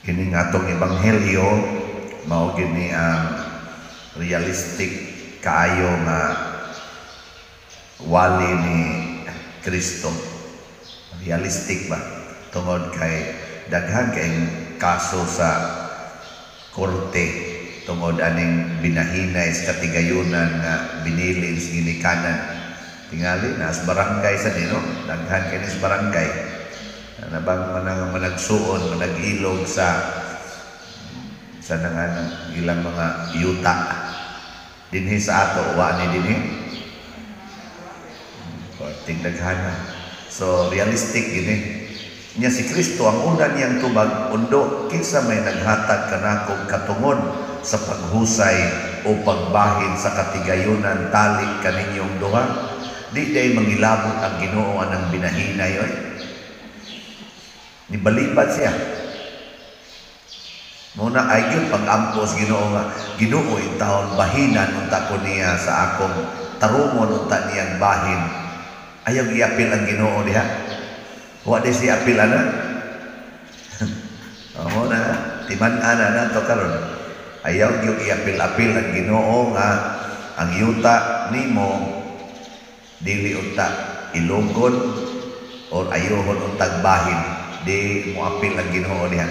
Kini nga atong ebanghelyo, mao gini ang realistic kaayo nga wali ni Kristo. Realistic ba? Tungod kay daghan kay kaso sa korte tungod aning binahinay sa katigayunan nga binilin sa ginikanan. Tingali na sa barangay sa nino, daghan kay sa barangay. Nabang manang managsuon, manag-ilog sa nang ilang mga yuta. Dinhi sa ato, wa ni dinhi. Korting daghana. So realistic gini. Nya si Kristo, ang una niyang tubag, "Undo, kinsa may naghatag kanakong katungod sa paghusay o pagbahin sa katigayunan tali kaninyong duha?" Di day mangilabot ang Ginoo anang binahinay oy. Nibalibad siya. Muna ay gyud pag-ampos Ginoo nga, "Ginoo, intawon bahinan unta ko niya sa akong tarumon unta niyang bahin." Ayaw giapil ang Ginoo diha. Wa di siya apil ana. Mo na timan-an na nato karon. Ayaw gyud iapil-apil ang Ginoo nga ang yuta nimo dili unta ilugon or ayuhon untag bahin. Di mo apil ang Ginoo diha.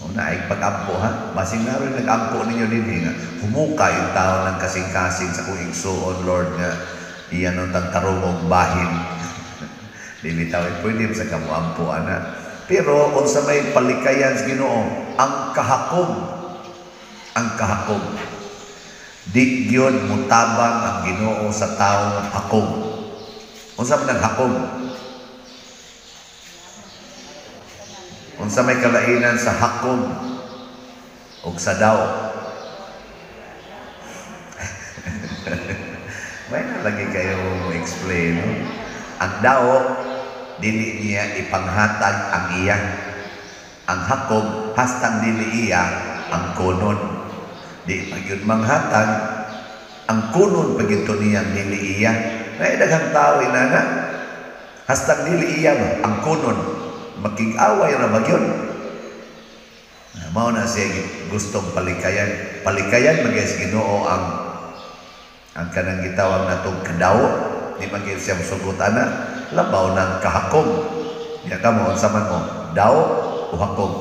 Una ay pag-ampo ha. Basing naroon nag-ampo ninyo dinhi nga humuka yung tao ng kasing-kasing sa kong igsuon, Lord, nga iyan untang tarumog bahin. Dili taw pwede sa kamo ampo ana. Pero unsa may palikayan sa Ginoo, ang kahakob, ang kahakob. Di gyud mutabang ang Ginoo sa taong hakob. Unsa man ang hakob? Unsa may kalainan sa hakob ug sa daw? May na lagi kayo mo explain, no? Ang daw, dili niya ipanghatag ang iya. Ang hakob, hastang dili iya ang kunon. Di pa gyud manghatag ang kunon pag ito niyang dili iya. Nay daghang tao inana. Hastang dili iya ba ang kunon. Makig-away ra ba gyud? Mao na siya gustong palikayan. Palikayan man sa Ginoo ang kanang gitawag natong kadaw. Di man gyud siya mosugot ana, labaw ng kahakob. Ya kamo, unsa man mo? Daw o hakob?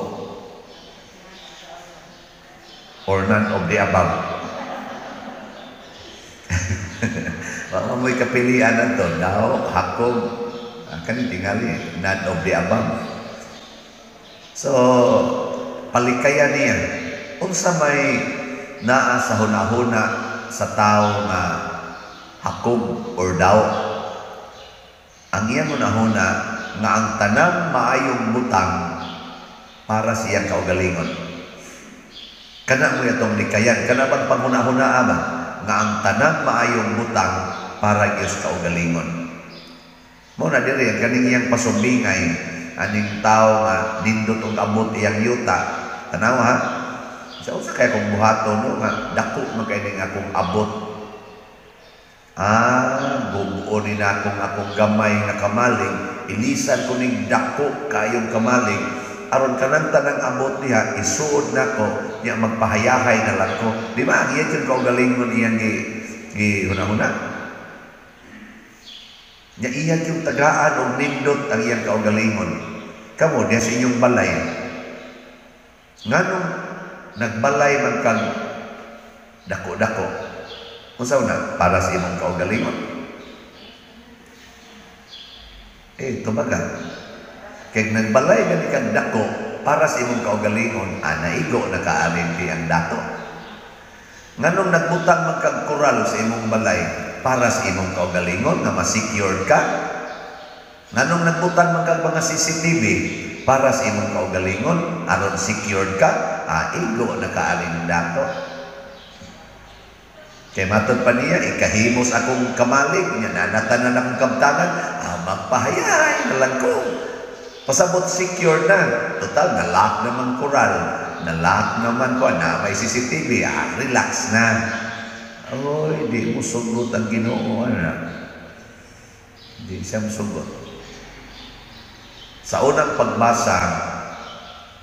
Or none of the above? Wa mo'y kapilian nato, daw, hakob, kani tingali, none of the above. So, palikayan niya. Unsa may naa sa hunahuna sa tao nga hakob or daw? Ang iyang hunahuna nga ang tanang maayong butang para sa iyang kaugalingon. Kana mo itong likayan, kana bang panghunahuna ba nga ang tanang maayong butang para gyud sa kaugalingon? Mao na diri ang kaning iyang pasumbingay aning tao nga nindot og abot iyang yuta. Tanaw ha. Sa unsa kay akong buhaton no nga dako man kay ning akong abot. Ah, bubuon ni na akong gamay nga kamalig, ilisan ko ning dako kayong kamalig aron kanang tanang abot diha isuod nako nya magpahayahay na lang ko. Di ba ang iya jud kaugalingon iyang gi hunahuna? Nya iya yung tagaan og nindot ang iyang kaugalingon. Kamo diha sa inyong balay. Nganong nagbalay man kag dako-dako? Unsa na para sa imong kaugalingon? Eh, tubaga. Kay nagbalay gani kag dako para sa imong kaugalingon, naigo na kaarin di ang dato. Nganong nagbutang man kag koral sa imong balay para sa imong kaugalingon nga ma-secured ka? Nganong nagbutang man kag mga CCTV para sa imong kaugalingon aron secured ka? Igo na kaarin dato. Kay matod pa niya, ikahimos akong kamalig, niya nanatanan akong kabtangan, magpahayay na lang ko. Pasabot secure na. Total, na-lock naman koral. Na-lock naman ko, na may CCTV, relax na. Oy, di mo sugot ang Ginoo, ana. Di siya mo sugot. Sa unang pagbasa,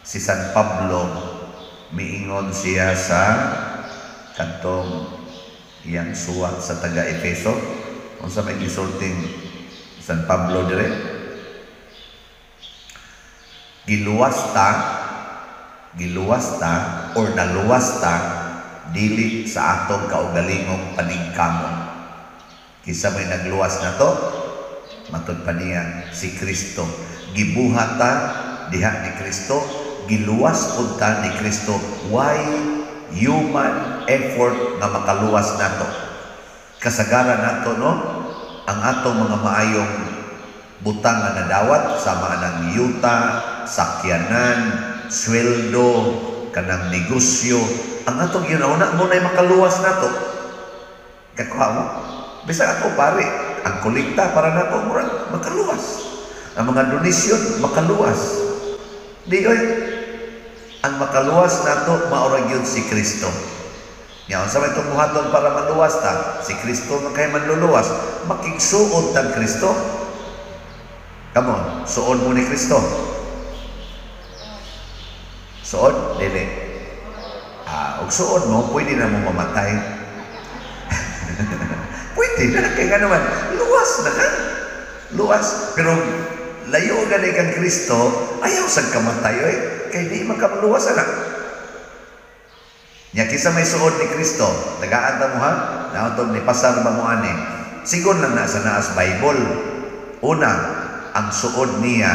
Si San Pablo, miingon siya sa kantong iyang suwat sa taga Efeso. Unsa may gisulting San Pablo dire? Giluwas ta, giluwas ta or naluwas ta dili sa atong kaugalingong paningkamot. Kinsa may nagluwas nato? Matod pa niya, si Kristo. Gibuhat ta diha ni Kristo, giluwas pud ta ni Kristo. Why human effort nga makaluwas nato? Kasagaran nato, no, ang atong mga maayong butang nga nadawat sama anang yuta, sakyanan, sweldo, kanang negosyo, ang atong ginauna mo na'y makaluwas nato. Kakuha mo? Bisag ako pare, ang kolekta para nato murag makaluwas. Ang mga donasyon makaluwas. Di oy, ang makaluwas nato mao ra gyud si Kristo. Nya unsa may itong buhaton para maluwas ta? Si Kristo man kay manluluwas. Makigsuod tag Kristo. Come on, suod mo ni Kristo. Suod? Dili. Ah, og suod mo, pwede na mo mamatay. Pwede na, kay nga naman, luwas na ka. Luwas. Pero layo gani kang Kristo, ayaw sad kamatay, oy. Kay di man ka maluwas ana. Nya kinsa may suod ni Kristo, tagaan ta mo ha, nautog ni pasar ba mo ani? Sigon lang na sa naas Bible. Una, ang suod niya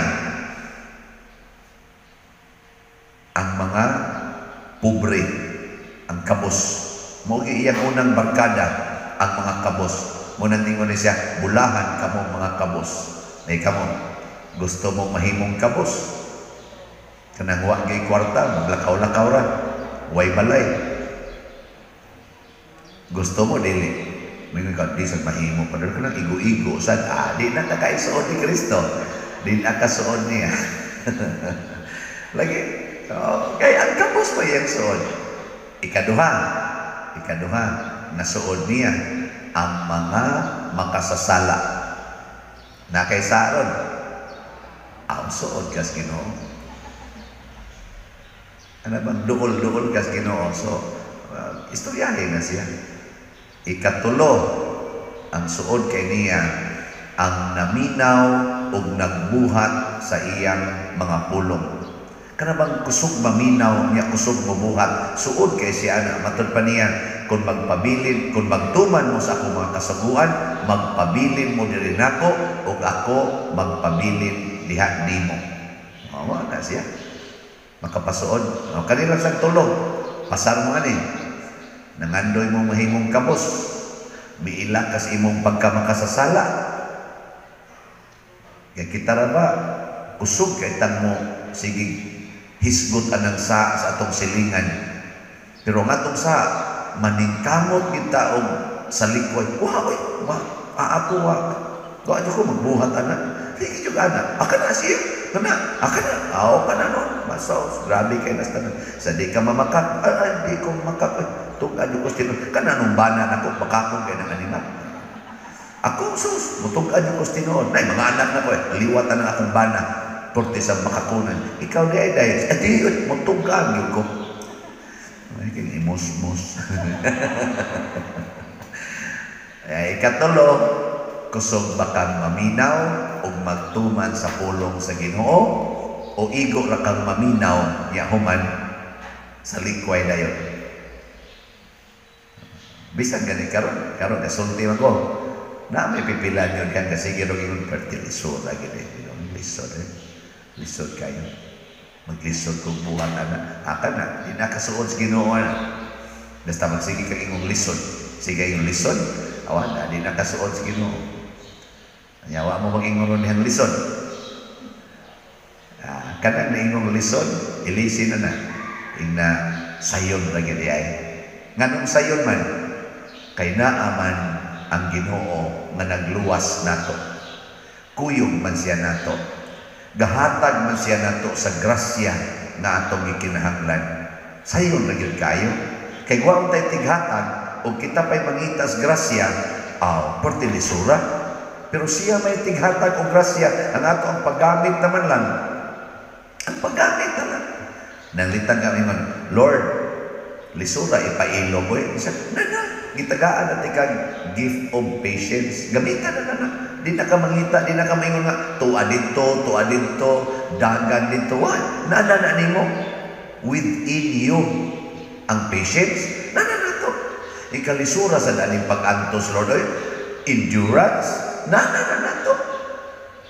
ang mga pobre, ang kabos. Mao gyud iyang unang barkada, ang mga kabos. Mo nang ningon ni siya, "Bulahan kamo mga kabos." Nay kamo, gusto mong mahimong kabos. Kanang wa gyud kwarta, maglakaw-lakaw ra, way balay. Gusto mo dili? Mingon ka, di sad mahimo pa kanang igo-igo sad, ah, di na ta kaisuod ni Kristo. Di na kasuod niya. Lagi, oh, kay ang kabos pa iyang suod. Ikaduha, ikaduha, nasuod niya ang mga makasasala. Na kay saron, ang suod kas Ginoo. Ano bang duol-duol kas Ginoo? So, istoryahin na siya. Ikatulo, ang suod kay niya ang naminaw ug nagbuhat sa iyang mga pulong. Kana bang kusog maminaw niya, kusog mobuhat, suod kay siya ana. Matod pa niya, kung magpabilin, kung magtuman mo sa akong mga kasaguan, magpabilin mo diri nako ug ako magpabilin diha nimo. Mao na siya. Makapasuod. O, kanila sa tulog. Pasar mo ani. Nangandoy mo mahimong kabos. Miila kas imong pagkamakasasala. Kaya kita ra ba, kusog kay tang mo sige hisgot anang sa atong silingan. Pero ang atong sa maningkamot kita og sa likway. Wa oy, wa ako wa. Wa ko magbuhat ana. Sige jud ana. Aka na siya. Kana, aka na. Aw ka na nun. Masaw, grabe kay nas tanan. Sa di ka mamakak, ay, ay di ko mamakak. Tug-an ko tinuod. Kana nung bana nako makakong kay nang animal. Ako sus, mutug-an ko tinuod. Nay mga anak na ko eh, liwat na akong bana. Porte sa makakunan. Ikaw di ay dahil, adi, mutug-an yun ko. Ay, kaya imus-mus. Ay, ikatulo, kusog ba kang maminaw o magtuman sa pulong sa Ginoo o igo ra kang maminaw nya human sa likway dayon? Bisan gani karon, karon kasulti man ko. Na may pipilan yun kan kasi gino ingon perti lisod lagi eh. Lisod eh. Lisod kayo. Maglisod kung buhat ana. Aka na, di na kasuod sa Ginoo ana. Basta magsige kang ingong lisod. Sige ingong lisod, awan na, di na kasuod sa Ginoo. Anyawa mo mag-ingon ron dihang lisod. Ah, kanang naingong lisod, ilisin na na. Ingna sayon ra gyud ay. Nganong sayon man? Kay naa man ang Ginoo nga nagluwas nato. Kuyog man siya nato. Gahatag man siya nato sa grasya nga atong gikinahanglan. Sayon ra gyud kayo. Kay wa tay tighatag ug kita pay mangitas grasya, aw perti lisura. Pero siya may tighatag og grasya, ang ato ang paggamit naman lang. Ang paggamit na lang. Nanglitan kami man, "Lord, lisura ipailo ko eh." Isa, na na, gitagaan na kag gift of patience. Gamitan na na na. Di na ka mangita, di na ka maingon nga, tuwa dito, dagan dito. Wa, na na na nimo. Within you, ang patience, na na na to. Ikalisura sa daning pag-antos, Lord, oy. Endurance, na na na na to.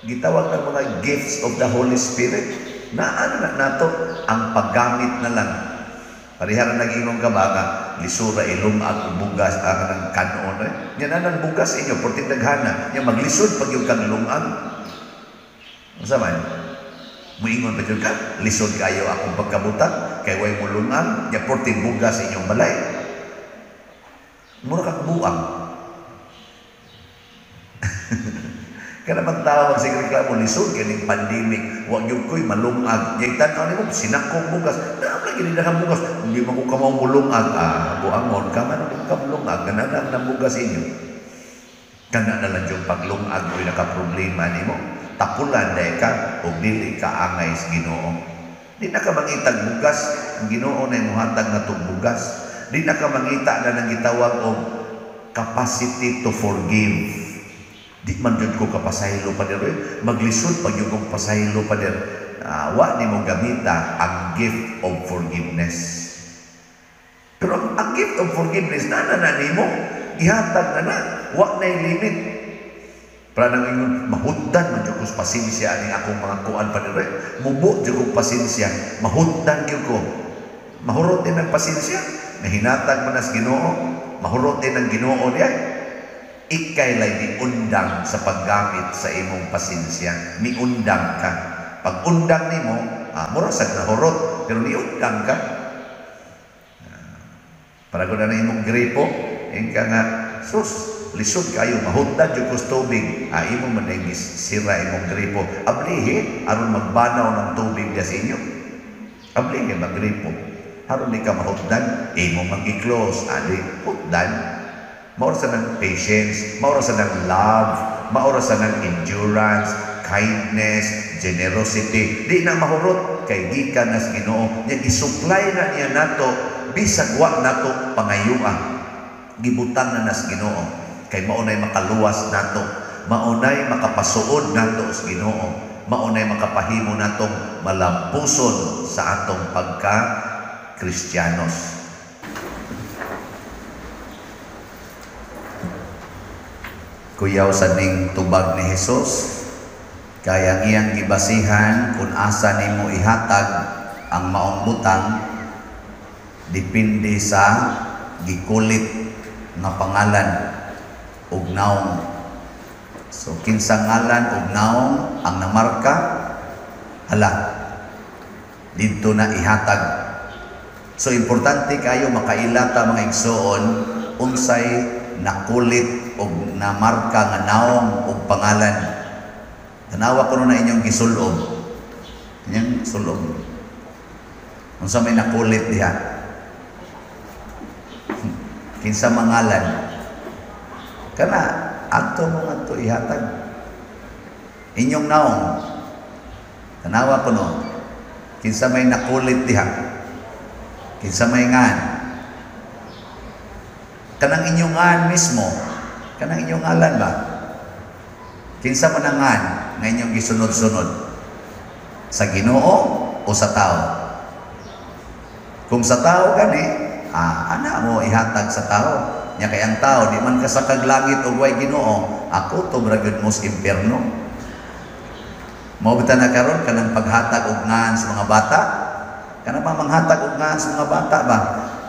Gitawag ng mga gifts of the Holy Spirit, na ano na nato, ang paggamit na lang. Parehara nag-ingon ka ba nga, lisura ilungag og bugas ang ng kanon eh. Nya na nang bugas inyo, porting daghana, nya maglisod pag yung kang lungag. Unsa man? Muingon pa jud ka, lisod kayo akong pagkabutang, kay way mo lungag, nya porting bugas inyong balay. Mura kang buang. Kana man tao magsige reklamo, lisod kining pandemic, wa gyud koy malungag. Nya tan-aw nimo sinakong bugas, naa lagi ni daghang bugas, hindi man ko kamaw mulungag. Ah, buangon ka man ka mulungag, kana na ang bugas inyo. Kana na lang yung paglungag mo'y nakaproblema nimo. Tapulan day ka og dili ka angay sa Ginoo. Di na ka mangitag bugas, ang Ginoo na muhatag na tong bugas. Di na ka mangita na nang gitawag og capacity to forgive. Di man jud ko kapasaylo pa dir. Maglisod pag yung kong pasaylo pa dir. Wa ni mo gamita ang gift of forgiveness. Pero ang gift of forgiveness na na na nimo, gihatag na na, wa na'y limit. Para nang ingon, mahutdan man jud ko sa pasensya aning akong mga kuan pa dir. Mubo jud kong pasensya, mahutdan gyud ko. Mahurot din ang pasensya, nahinatag man as Ginoo, mahurot din ang Ginoo diay. Ikay lay miundang sa paggamit sa imong pasensya. Miundang ka. Pag undang nimo, mura sad nahurot, pero niundang ka. Para gud na imong gripo, ingka nga sus, lisod kayo mahutdan jud kos tubig. Imo man dayong sira imong gripo. Ablihi aron magbanaw ng tubig diya sa inyo. Ablihi magripo. Aron di ka mahutdan, imo mang i-close, adi hutdan. Maura sa ng patience, maura sa ng love, maura sa ng endurance, kindness, generosity. Di na mahurot kay gikan nas Ginoo. Nya gisupply na niya nato bisag wa nato pangayua. Gibutang na nas Ginoo kay maunay makaluwas nato, maunay makapasuod nato sa Ginoo, maunay makapahimo natong malampuson sa atong pagka Kristiyanos. Kuyaw sa ning tubag ni Jesus, kay ang iyang gibasihan kung asa nimo ihatag ang maong butang depende sa gikulit nga pangalan ug naong. So kinsa ngalan ug naong ang namarka, hala didto na ihatag. So importante kayo makailata mga igsoon unsay nakulit og namarka nga naong og pangalan. Tanawa kuno na inyong gisulob. Inyong sulob. Unsa may nakulit diha? Kinsa mangalan? Kana adto mo ngadto ihatag. Inyong naong. Tanawa kuno. Kinsa may nakulit diha? Kinsa may ngan? Kanang inyong ngan mismo. Kanang inyong ngalan ba? Kinsa man ang ngan nga inyong gisunod-sunod? Sa Ginoo o sa tao? Kung sa tao gani, ana mo ihatag sa tao. Nya kay ang tao di man kasakag langit og way Ginoo, ako to ra gyud mo sa impierno. Mao bitaw na karon kanang paghatag og ngan sa mga bata. Kanang manghatag og ngan sa mga bata ba?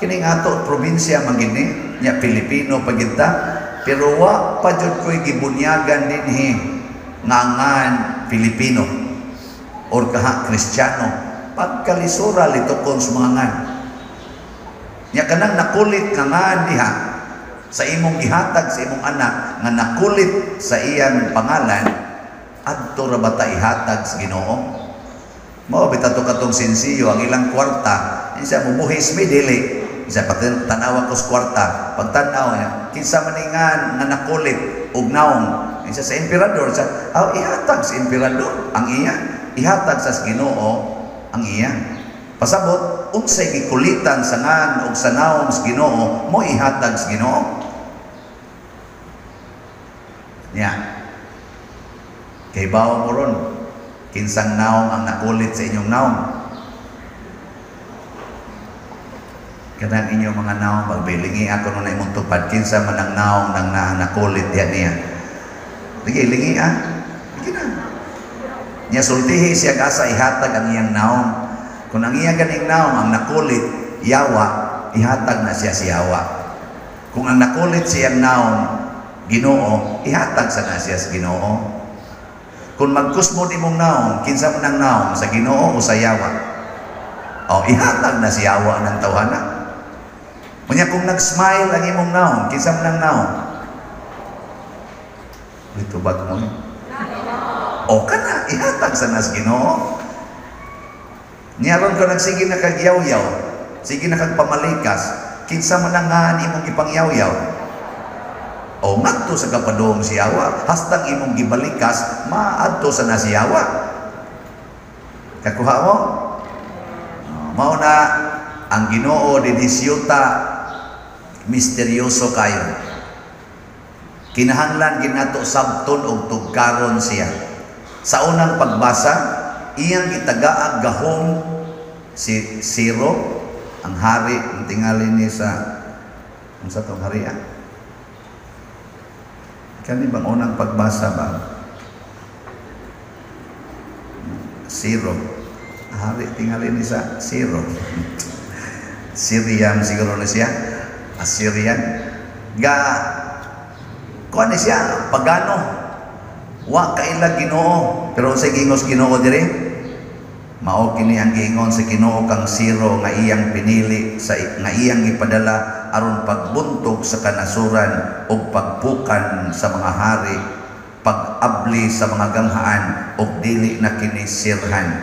Kini nga ato probinsya man gid ni, nya Pilipino pa gid ta. Pero wa pa jud ko'y gibunyagan dinhi nga ngan Pilipino or kaha Kristiyano. Pagkalisura litukon sa mga ngan. Nya kanang nakulit nga ngan diha sa imong gihatag sa imong anak nga nakulit sa iyang pangalan, adto ra ba ta ihatag sa Ginoo? Mao bitaw to katong sensiyo ang ilang kwarta, insa mubuhis mi dili. Isa pati tanawa ko sa kwarta, pagtanaw niya, kinsa maningan nga nakulit og naong, insa sa emperador, sa ihatag sa emperador ang iya, ihatag sa Ginoo ang iya. Pasabot, unsay gikulitan sa ngan og sa nawong sa Ginoo, mo ihatag sa Ginoo. Nya. Kay bawo mo ron, kinsang naong ang nakulit sa inyong naong. Kanang inyong mga naong, pagbilingi ako nung na imong tupad, kinsa man ang naong nang nakulit diyan niya. Sige, lingi ah. Sige na. Nya sultihi siya asa ihatag ang iyang naong. Kung ang iyang ganing naong ang nakulit, yawa, ihatag na siya si yawa. Kung ang nakulit siyang naong, Ginoo, ihatag sa na siya sa Ginoo. Kung magkusmod imong naong, kinsa man ang naong, sa Ginoo o sa yawa? O, ihatag na si yawa ng tawhana. Unya kung nag-smile ang imong naong, kinsa man ang naong? Ito ba mo? O kana, ihatag sa nas Ginoo. Niyaron ko nagsige na kag yaw-yaw, sige na kag pamalikas, kinsa man ang ngaan imong ipangyaw-yaw? O ngadto sa kapadong siyawa, hastang imong gibalikas, maadto sa nasiyawa. Kakuha mo? Mao na ang Ginoo dinisyuta, misteryoso kayo. Kinahanglan ginato sabton og tugkaron siya. Sa unang pagbasa, iyang gitagaag gahom si Ciro, ang hari, ang tingali ni sa unsa tong hari ah? Kani bang unang pagbasa ba? Ciro. Hari tingali ni sa Ciro. Syrian siguro na siya. Assyrian. Ga kuan ni siya, pagano. Wa kaila Ginoo, pero unsay gingos Ginoo diri? Mao kini ang giingon sa Ginoo kang Ciro nga iyang pinili sa nga iyang gipadala aron pagbuntog sa kanasuran ug pagpukan sa mga hari, pag-abli sa mga ganghaan ug dili na kini sirhan.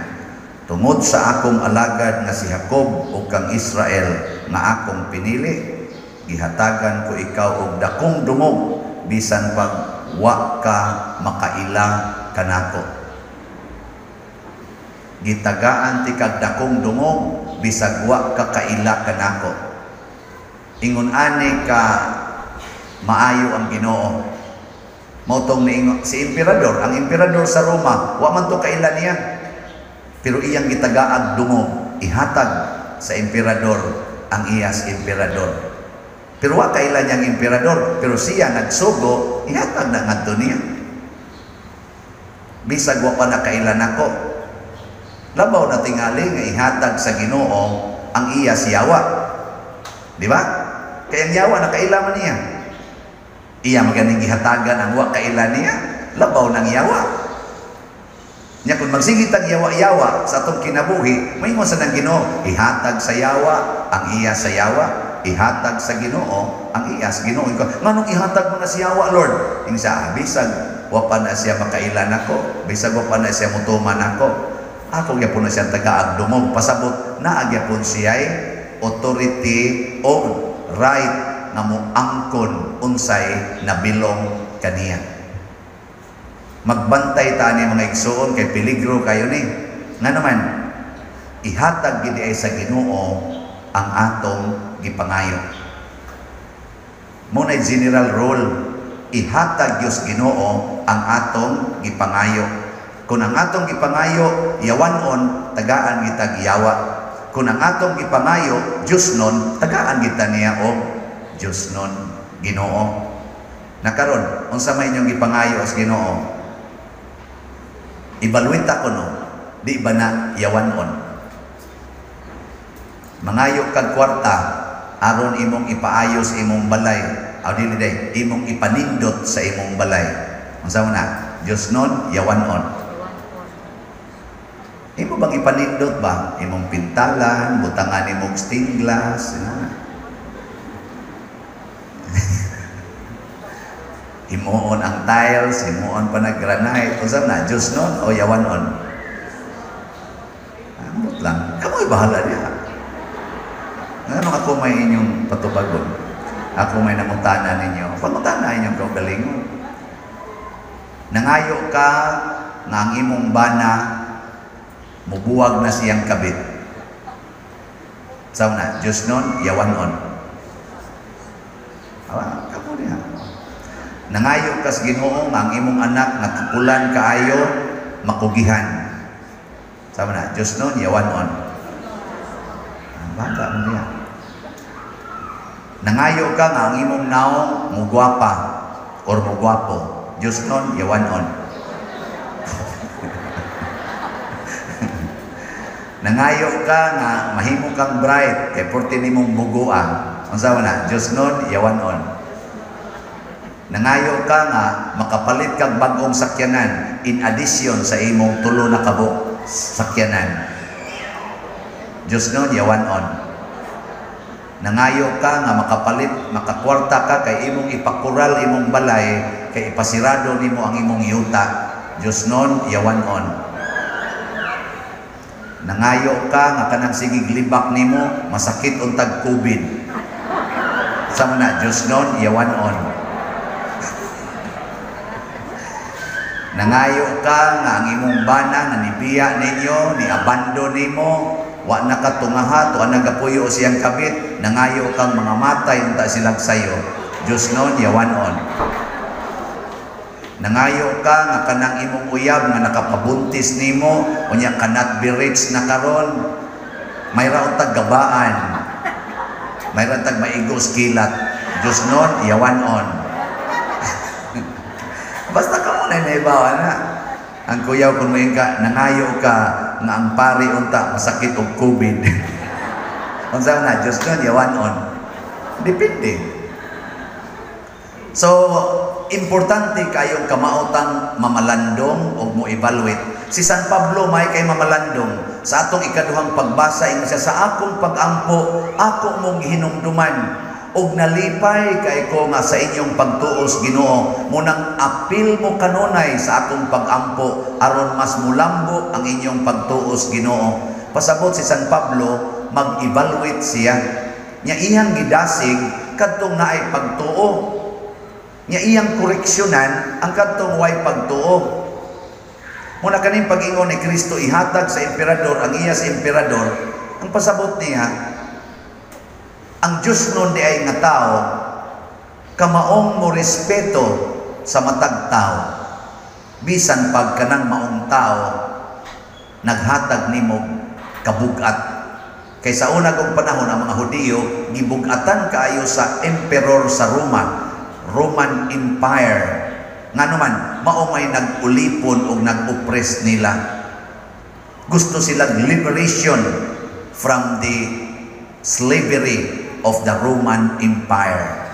Tungod sa akong alagad nga si Jacob ug kang Israel nga akong pinili, gihatagan ko ikaw og dakong dungog bisan pag wa ka makaila kanako. Gitagaan ti kag dakong dungog bisag wa ka kaila kanako. Ingon ani ka maayo ang Ginoo. Mao tong niingon si emperador, ang emperador sa Roma, wa man to kaila niya. Pero iyang gitagaag dungog, ihatag sa emperador ang iyas emperador. Pero wa kaila niyang emperador, pero siya nagsugo, ihatag na ngadto niya. Bisag wa pa na kaila nako. Labaw na tingali nga ihatag sa Ginoo ang iya siyawa. Di ba? Kaya ang yawa nakaila man niya. Iya maganing gihatagan ang wa kaila niya, labaw ng yawa. Nya kung magsigit ang yawa-yawa sa atong kinabuhi, maingon sa nang Ginoo, ihatag sa yawa ang iya sa yawa, ihatag sa Ginoo ang iya sa Ginoo. Nganong ihatag mo na si yawa, Lord? Ing sa bisag wa pa na siya makaila nako, bisag wa pa na siya mutuman nako. Ako gyapon na siya tagaag dungog, pasabot naa gyapon siya'y authority o right nga moangkon unsay nabilong kaniya. Magbantay ta ni mga igsoon kay peligro kayo ni. Nga naman ihatag gid ay sa Ginoo ang atong gipangayo. Mo na general rule, ihatag Dios Ginoo ang atong gipangayo. Kung ang atong gipangayo yawanon, tagaan kita giyawa. Kung ang atong gipangayo Dios nun, tagaan kita niya og Dios nun Ginoo. Nakaron, unsa may inyong gipangayo sa Ginoo? Evaluate ko no, di ba na yawanon? Mangayo kag kwarta aron imong ipaayos imong balay, aw dili day, imong ipanindot sa imong balay. Unsa man na? Dios nun, yawanon. Imo bang ipanindot ba? Imong pintalan, butangan imong stained glass, ina. Imuon ang tiles, imuon pa na granite. Unsa na? Diyos nun o yawanon? Ambot lang. Kamoy bahala niya. Ano ako may inyong patubagon? Ako may nangutana ninyo. Pangutana inyong kaugalingon. Nangayo ka nga ang imong bana mubuwag na siyang kabit. Sa na, Diyos nun, yawanon. Awa, kamo niya. Nangayo kas Ginoo nga ang imong anak nga tapulan kaayo makugihan. Sama na, Diyos nun, yawanon. Bata mo niya. Nangayo ka nga ang imong naong mugwapa or mugwapo. Diyos nun, yawanon. Nangayo ka nga mahimo kang bright kay porte nimong bugua. Unsa man na? Diyos nun, yawanon. Nangayo ka nga makapalit kag bag-ong sakyanan in addition sa imong tulo na kabuk sakyanan. Diyos nun, yawanon. Nangayo ka nga makapalit, makakwarta ka kay imong ipakural imong balay kay ipasirado nimo ang imong yuta. Diyos nun, yawanon. Nangayo ka nga kanang sigig libak nimo masakit untag COVID. Sama na, Diyos nun, yawanon. Nangayo ka nga ang imong bana nga nibiya ninyo, ni abando nimo, wa na ka tungaha, tuwa nagapuyo siyang kabit, nangayo kang mga matay unta silag sayo. Diyos nun, yawanon. Nangayo ka nga kanang imong uyab nga nakapabuntis nimo, unya cannot be rich na karon, mayra untag gabaan, mayra untag maigos kilat. Diyos nun, yawanon. Basta ka muna naibawa na. Ang kuyaw kung mayin ka, nangayo ka nga ang pari unta masakit og COVID. Unsa na, Diyos nun, yawanon. Depende. So, importante kayong kamaotang mamalandong o mo evaluate. Si San Pablo may kay mamalandong. Sa atong ikaduhang pagbasa, ingon siya, sa akong pag-ampo, ako mong hinumduman. Og nalipay kay ko nga sa inyong pagtuos Ginoo, munang apil mo kanunay sa akong pag-ampo aron mas mulambo ang inyong pagtuos Ginoo. Pasabot si San Pablo, mag-evaluate siya. Nya iyang gidasig kadtong naay pagtuo. Nya iyang koreksyonan ang kadtong way pagtuo. Muna kaning pag-ingon ni Kristo ihatag sa emperador ang iya sa emperador, ang pasabot niya, ang Diyos nun di ay nga tao, kamaong mo respeto sa matag tao, bisan pag kanang maong tao, naghatag nimo kabugat. Kay sa una kong panahon, ang mga Hudiyo, gibugatan kaayo sa emperor sa Roma, Roman Empire. Ngano man, mao may nag-ulipon o nag-oppress nila. Gusto silang liberation from the slavery of the Roman Empire.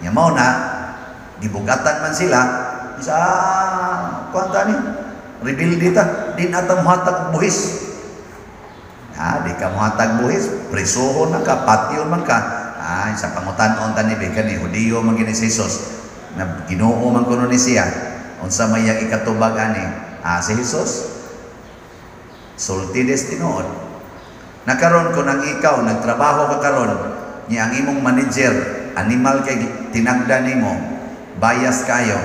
Nya mao na, gibugatan man sila, sa kuan ni, rebelde ta, di na ta mohatag og buhis. Ah, di ka mohatag buhis, presohon na ka, patyon man ka. Ay, sa pangutan-on ta ni bika ni Hudiyo man gini si Jesus, na Ginoo man kuno ni siya. Unsa may iyang ikatubag ani? Ah, si Jesus sulti des tinuod. Nakaron ko nang ikaw nagtrabaho ka karon, niya ang imong manager animal kay tinagda nimo, bias kayo.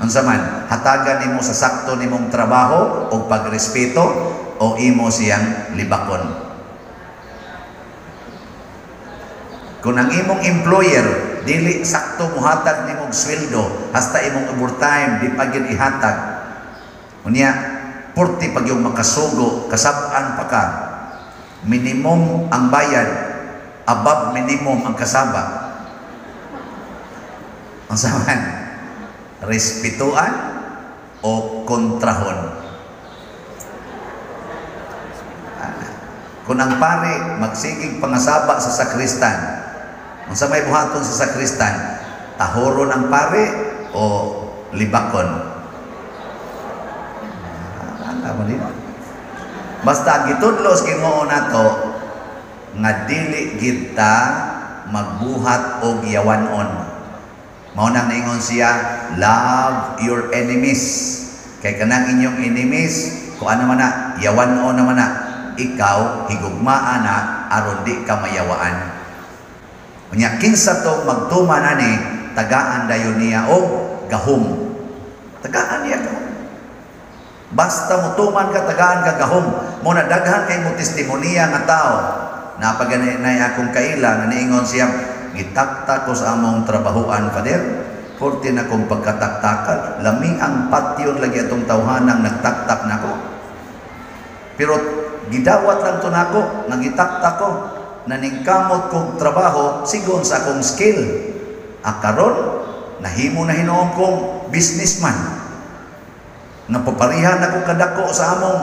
Unsa man, hatagan nimo sa sakto nimong trabaho og pagrespeto o imo siyang libakon. Kung ang imong employer dili sakto muhatag nimong sweldo hasta imong overtime di pa gyud ihatag. Unya porti pag yung makasugo kasab-an pa ka, minimum ang bayad, above minimum ang kasaba. Unsa man, respetuan o kontrahon? Kung ang pare magsigig pangasaba sa sakristan, unsa may buhaton sa sakristan, tahoron ang pare o libakon? Ano mo din? Basta ang gitudlo sa Ginoo nato nga dili kita magbuhat og yawanon. Mao nang niingon siya, love your enemies. Kay kanang inyong enemies, kung ano man na, yawanon naman na, ikaw higugmaa na aron di ka mayawaan. Unya kinsa tong magtuman ani, tagaan dayon niya og gahom. Tagaan niya gahom. Basta mutuman ka, tagaan ka gahom. Muna daghan kay mo testimonya nga tao Napagani na akong kaila nga niingon siya, "Gitaktak ko sa among trabahuan, Father. Forte na kong pagkataktakan. Lami ang patyon lagi atong tawhanang nagtaktak nako. Pero gidawat lang to nako, nga gitaktak ko, naningkamot kong trabaho sigon sa akong skill. Akaron, nahimo na hinuon kong businessman. Napaparihan ako kadako sa among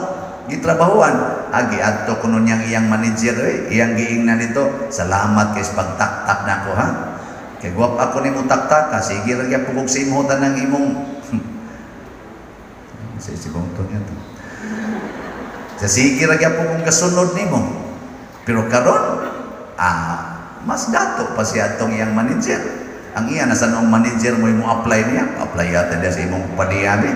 gitrabahuan." Agi adto kuno niyang iyang manager, eh, iyang giingnan nito, "Salamat kay sa pagtaktak nako, ha. Kay guwap ako nimo taktaka, sige ra gyapon kog sa imo tanang imong si si to niya to. Sa sige ra gyapon kong kasunod nimo." Pero karon, mas dato pa siya atong iyang manager. Ang iya nasa noong manager mo mo apply niya, apply yata diya sa imong kumpanya bi.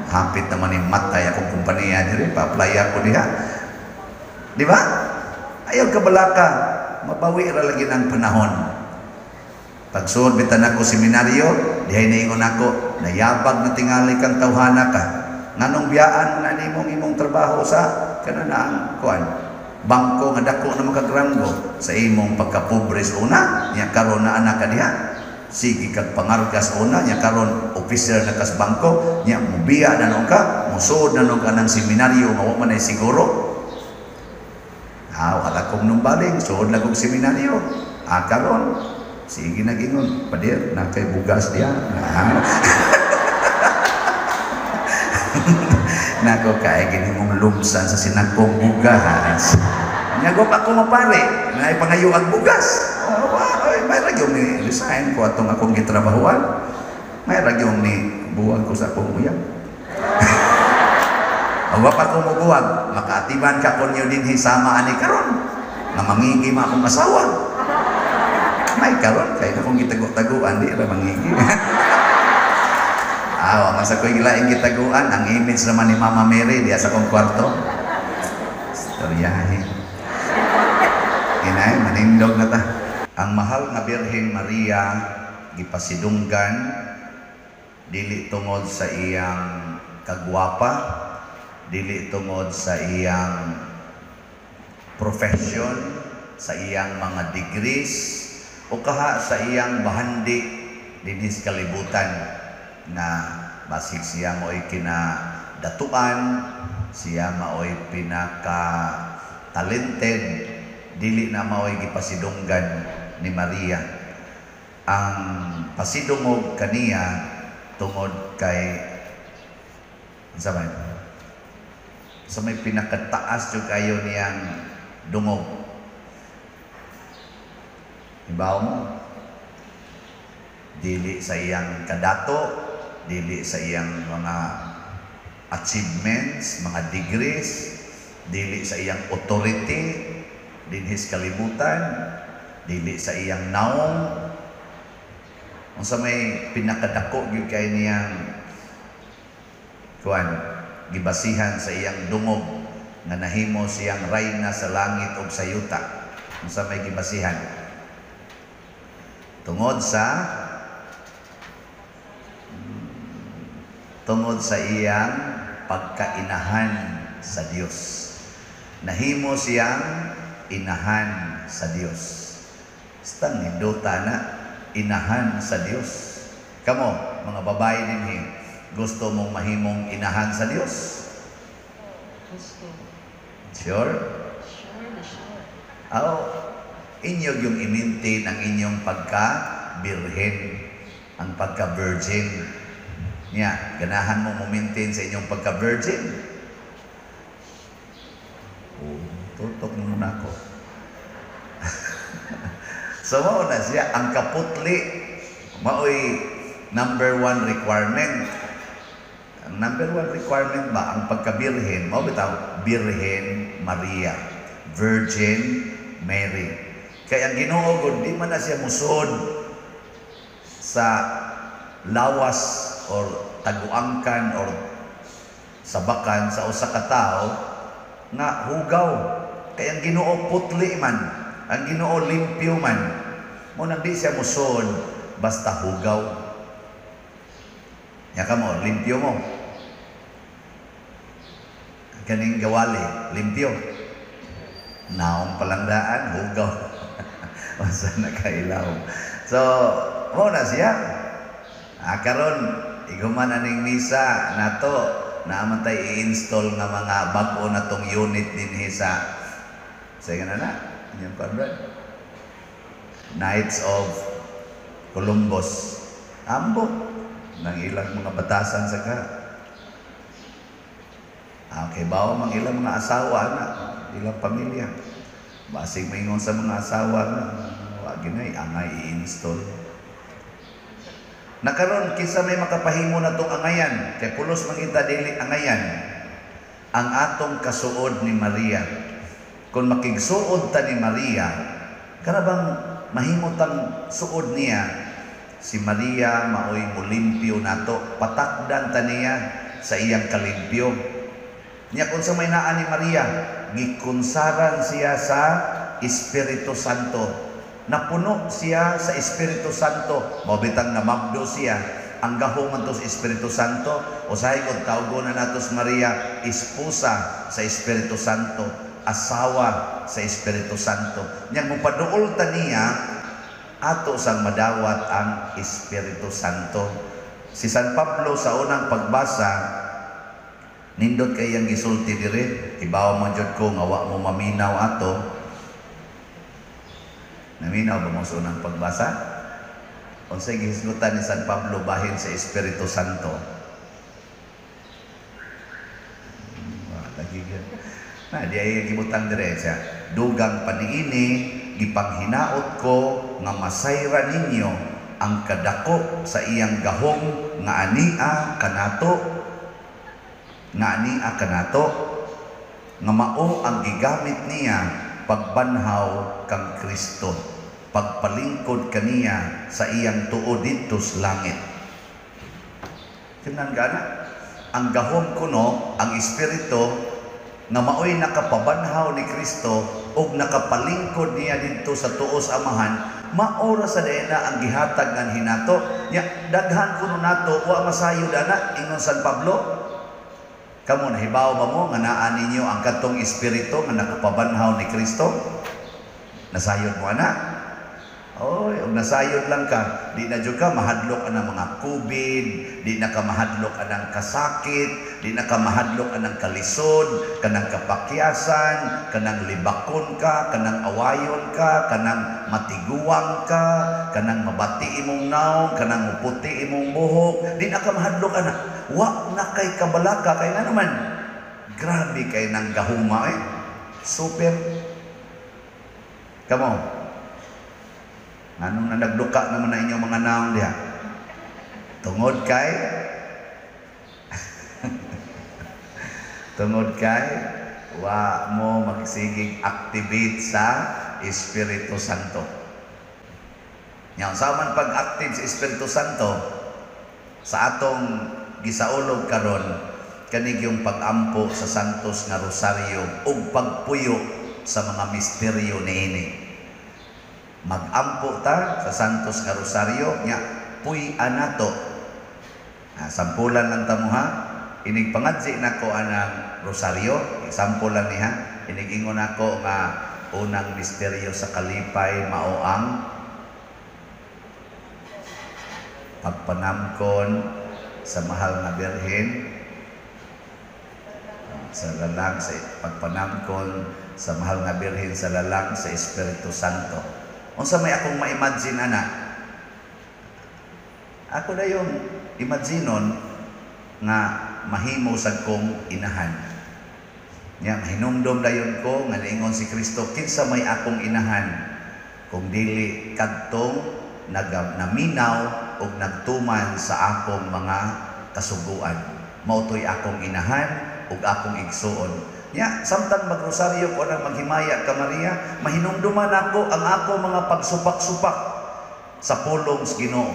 Hapit naman ni matay akong kumpanya diri, pa-apply ako diha. Di ba? Ayaw kabalaka, mabawi ra lagi ng panahon. Pagsuod bitan ako seminaryo, dihay niingon ako, "Nayabag na tingali kang tawhana ka. Nganong biyaan mo na nimong imong trabaho sa kanang kuan bangko nga dako na makagranggo sa imong pagkapobre sa una, nya karon na anak ka diha. Sige kag pangargas una, nya karon officer na kas bangko, nya mubiya na nung ka, musuod na nung ka ng seminaryo nga wa man ay siguro." Ah, wala kong numbaling, suod lang kong seminaryo. Ah, karon, sige nagingon, "Pader, na kay bugas diya." Ah. Nako kay gini mong lumsan sa sinakong bugas. Nyagop ako mapare, na ipangayo ang bugas. Oh, ay, may ragyong ni resign ko atong akong gitrabahuan. May ragyong ni buwag ko sa akong uyab. Wa pa ko mobuwag, makaatiban ka konyo dinhi sama ani karon. Nga mangigi ma akong asawa. May karon kay akong gitago-taguan di ra mangigi. Ah, wa man sa ko'y gilaing gitaguan, ang image naman ni Mama Mary diya sa akong kwarto. Istoryahe. Inay, manindog na ta. Ang mahal nga Birhen Maria gipasidunggan dili tungod sa iyang kagwapa, dili tungod sa iyang profession, sa iyang mga degrees, o kaha sa iyang bahandi dinhi sa kalibutan na basig siya mo'y kinadatuan, siya mao'y pinaka talented, dili na mao'y gipasidunggan ni Maria. Ang pasidungog kaniya tungod kay sa may pinakataas jud kayo niyang dungog. Ibaw mo, dili sa iyang kadato, dili sa iyang mga achievements, mga degrees, dili sa iyang authority dinhi sa kalibutan, dili sa iyang naong. Unsa may pinakadako gyud kay niyang kuan gibasihan sa iyang dungog nga nahimo siyang rayna sa langit ug sa yuta? Unsa may gibasihan? Tungod sa iyang pagkainahan sa Dios. Nahimo siyang inahan sa Dios. Stang nindota na inahan sa Dios. Kamo, mga babae dinhi, gusto mong mahimong inahan sa Dios? Gusto. Sure? Sure na sure. Aw, inyo yung i-maintain ang inyong pagka-birhen, ang pagka-virgin. Nya, ganahan mo mo-maintain sa inyong pagka-virgin? Oh, tutok mo muna ako. So, mao na siya, ang kaputli, maoy number one requirement. Ang number one requirement ba, ang pagka-birhen, mao bitaw, Birhen Maria, Virgin Mary. Kaya ang Ginoo gud di man na siya musod sa lawas or taguangkan or sabakan sa usa ka tawo nga hugaw. Kaya ang Ginoo putli man, ang Ginoo limpyo man. Mo nang di siya musod basta hugaw. Nya kamo, limpyo mo. Kaning gawali, limpyo. Naong palandaan, hugaw. Basta nakailaw. So, mao na siya. Ah, karon iguman aning misa nato, naa man tay i-install nga mga bag-o na tong unit dinhi sa na na inyong kuan, Brad? Knights of Columbus. Ambot ng ilang mga batasan sa ka. Ah, okay, bawo mang ilang mga asawa na, ilang pamilya. Basig maingon sa mga asawa na, wa ginay angay i-install. Nakaron kinsa may makapahimo na tong angayan, kay pulos man kita dili angayan. Ang atong kasuod ni Maria. Kung makigsuod ta ni Maria, kana bang mahimo tang suod niya, si Maria maoy mulimpyo nato, patakdan ta niya sa iyang kalimpyo. Nya kung sa may naa ni Maria, gikunsaran siya sa Espiritu Santo. Napuno siya sa Espiritu Santo. Mao bitang namabdo siya. Ang gahom man to sa Espiritu Santo. Usahay kung tawgon na nato si Maria, esposa sa Espiritu Santo, asawa sa Espiritu Santo. Nya mupaduol ta niya, ato sang madawat ang Espiritu Santo. Si San Pablo sa unang pagbasa, nindot kay iyang gisulti dire, ibaw man jud ko nga wa mo maminaw ato. Naminaw ba mo sa unang pagbasa? Unsay gihisgutan ni San Pablo bahin sa Espiritu Santo? Wa lagi gyud. Na di ay gibutang dire siya. Dugang paniini, gipanghinaot ko nga masayra ninyo ang kadako sa iyang gahom nga ania kanato nga mao ang gigamit niya pagbanhaw kang Kristo, pagpalingkod kaniya sa iyang tuo didto sa langit. Tingnan gana ang gahom kuno, ang espiritu nga maoy nakapabanhaw ni Kristo ug nakapalingkod niya didto sa tuo sa Amahan, mao ra sa diay na ang gihatag nga hinato nya. Daghan kuno nato wa masayod ana ingon San Pablo. Kamo, nahibaw ba mo nga naa ninyo ang katong espiritu nga nakapabanhaw ni Kristo? Nasayod mo ana? Oy, og nasayod lang ka, di na jud ka mahadlok anang mga COVID, di na ka mahadlok anang kasakit, di na ka mahadlok anang kalisod, kanang kapakyasan, kanang libakon ka, kanang awayon ka, kanang matiguang ka, kanang mabati imong naong, kanang muputi imong buhok, di na ka mahadlok ana. Wa na kay kabalaka kay nga naman. Grabe kay nang gahuma eh. Super. Kamo. Anong na nagduka naman na inyong mga naong diha? Tungod kay wa mo magsigig activate sa Espiritu Santo. Nya unsa man pag-active sa Espiritu Santo sa atong gisaulog karon, kanig yung pag-ampo sa Santos nga Rosaryo ug pagpuyo sa mga misteryo niini. Mag-ampo ta sa Santos nga Rosaryo nya puy-an nato. Ah, sampulan lang ta mo ha. Inig pangadzi nako anang rosaryo, sample lang niya. Inig ingon nako nga unang misteryo sa kalipay mao ang pagpanamkon sa mahal nga Birhen sa lalang sa pagpanamkon sa mahal nga Birhen sa lalang sa Espiritu Santo. Unsa may akong ma-imagine ana? Ako na yung imaginon nga mahimo sad kong inahan. Nya mahinumdom dayon ko nga niingon si Kristo, kinsa may akong inahan kung dili kadtong naminaw ug nagtuman sa akong mga kasuguan. Mao to'y akong inahan ug akong igsuon. Nya samtang magrosaryo ko nang maghimaya ka Maria, mahinumduman ako ang ako mga pagsupak-supak sa pulong sa Ginoo.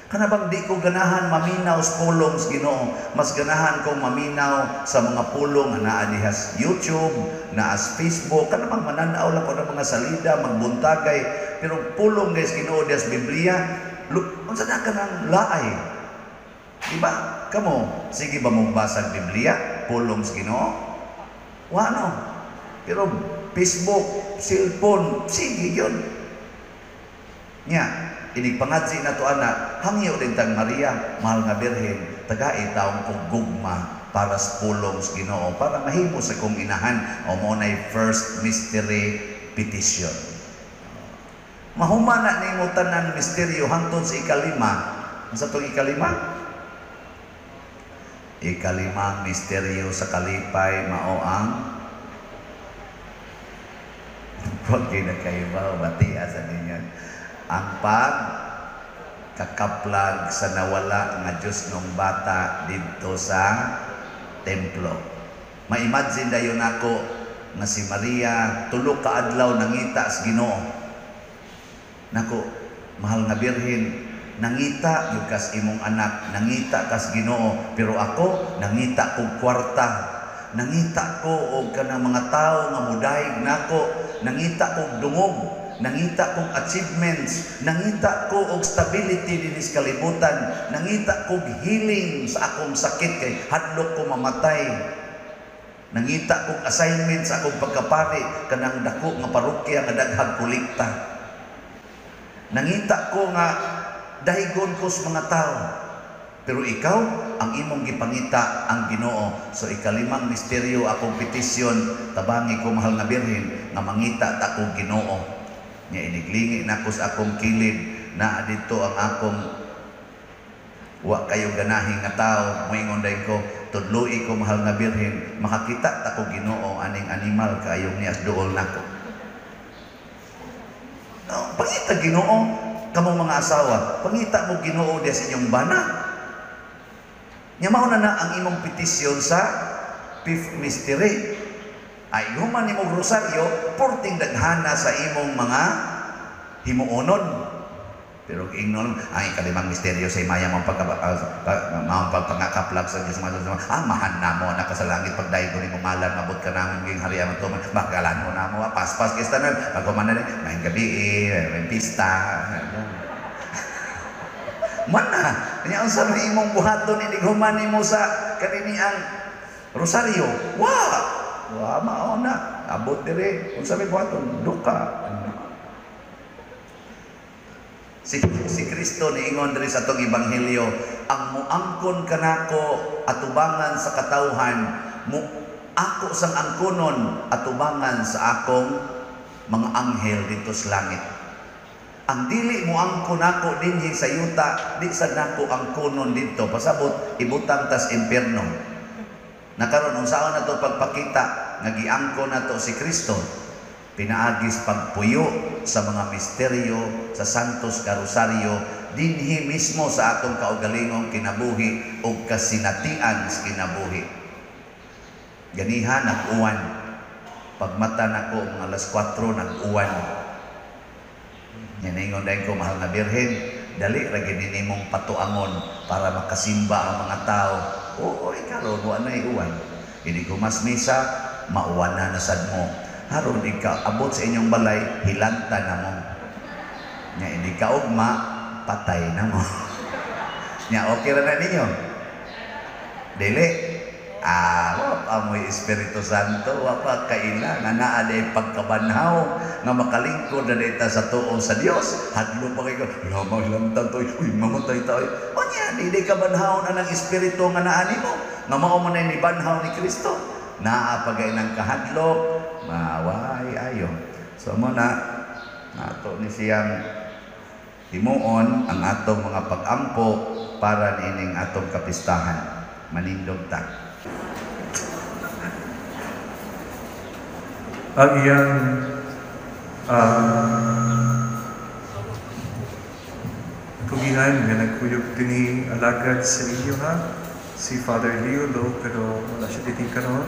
Kana bang di ko ganahan maminaw sa pulong sa Ginoo, mas ganahan kong maminaw sa mga pulong nga naa diha sa YouTube, naa sa Facebook, kana bang mananaw lang ko ng mga salida, magbuntagay, pero pulong guys Ginoo diha sa Biblia, unsa na ka nang laay? Di ba? Kamo, sige ba mong basag Biblia, pulong sa Ginoo? Wa no. Pero Facebook, cellphone, sige yun. Nya, inig pangadzi na to ana, hangyo din tang Maria, mahal nga Birhen, tagai taong kong gugma para sa pulong sa Ginoo, para mahimo sa kong inahan, o mao nay first mystery petition. Mahuman na nimo tanan misteryo hangtod sa ikalima. Unsa tong ikalima? Ikalimang misteryo sa kalipay mao ang wag kayo nakaibaw, batia sa ninyo. Ang pag kakaplag sa nawala nga Diyos nung bata didto sa templo. Ma-imagine dayon nako nga si Maria tulo ka adlaw nangita sa Ginoo. Nako, mahal nga Birhen, nangita gyud kas imong anak, nangita kas Ginoo, pero ako nangita kog kwarta, nangita ko og kanang mga tawo nga mudayeg nako, nangita kog dungog, nangita kog achievements, nangita ko og stability dinhi sa kalibutan, nangita kog healing sa akong sakit kay hadlok ko mamatay. Nangita kog assignment sa akong pagkapari kanang dako nga parokya nga daghang kolekta. Nangita ko nga dahigon ko sa mga tao. Pero ikaw, ang imong gipangita ang Ginoo. So ikalimang misteryo akong petisyon, tabangi ko, mahal nga Birhen, nga mangita ta ko Ginoo. Nya iniglingi nako sa akong kilid, naa dito ang akong wa kayo ganahi nga tao, moingon dayong ko, tudloi ko, mahal nga Birhen, makakita ta ko Ginoo aning animal kayong niya duol nako. No, pangita Ginoo, kamo mga asawa, pangita mo Ginoo diya sa inyong bana. Nya mao na na ang imong petisyon sa fifth mystery. Ay human nimo rosaryo, porting daghana sa imong mga himuonon. Pero ingnon ang ikalimang misteryo sa himaya mong pagka, maong pagpangakaplag sa Diyos mga mahan namo anak sa langit, pagdayon ko nimo ngalan, mabot ka namin ging harian mo tuman bakalan mo namo paspas kay tanan paghuman na maayong gabi eh, may pista man na nya. Unsa may imong buhaton inig human nimo sa kanini ang rosaryo? Wa wa mao na abot dire, unsa may buhaton, duka. Si Kristo niingon diri sa atong ebanghelyo, ang muangkon kanako atubangan sa katawhan, mo ako sang angkonon atubangan sa akong mga anghel dito sa langit. Ang dili mo angkon nako dinhi sa yuta, di sad nako angkonon didto. Pasabot ibutang tas impierno. Nakaron unsaon na to pagpakita nga giangkon nato si Kristo? Pinaagis pagpuyo sa mga misteryo sa Santos Karosaryo dinhi mismo sa atong kaugalingong kinabuhi o kasinatian sa kinabuhi. Ganiha nag-uwan. Pagmata nako mga alas 4, nag-uwan. Yan ingon dahil ko, mahal na Birhen, dali ra gid nimong patuangon para makasimba ang mga tao. Oo, ikaron wa na uwan. Ini mas misa, mauwan na nasad mo. Haron ika abot sa inyong balay, hilanta na mo. Nya hindi ka ugma, patay na mo. Nya okay ra na ninyo? Dili. Ah, wa pa mo'y Espiritu Santo, wa pa kaila nga naa day pagkabanhaw nga makalingkod na dita sa tuo sa Dios. Hadlo pa kay ko, lamang hilanta to, uy, mamatay tayo. O niya, di day kabanhaw na ng Espiritu nga naa nimo, nga mao man ay nibanhaw ni Kristo. Naa pa gay ng kahadlok, maway ayo. So mo na nato ni siyang himuon ang atong mga pag-ampo para niining atong kapistahan. Manindog ta. Ang iyang kugihan nga nagkuyog dinhi alagad sa inyo ha, si Father Leo Lo, pero wala siya dinhi karon.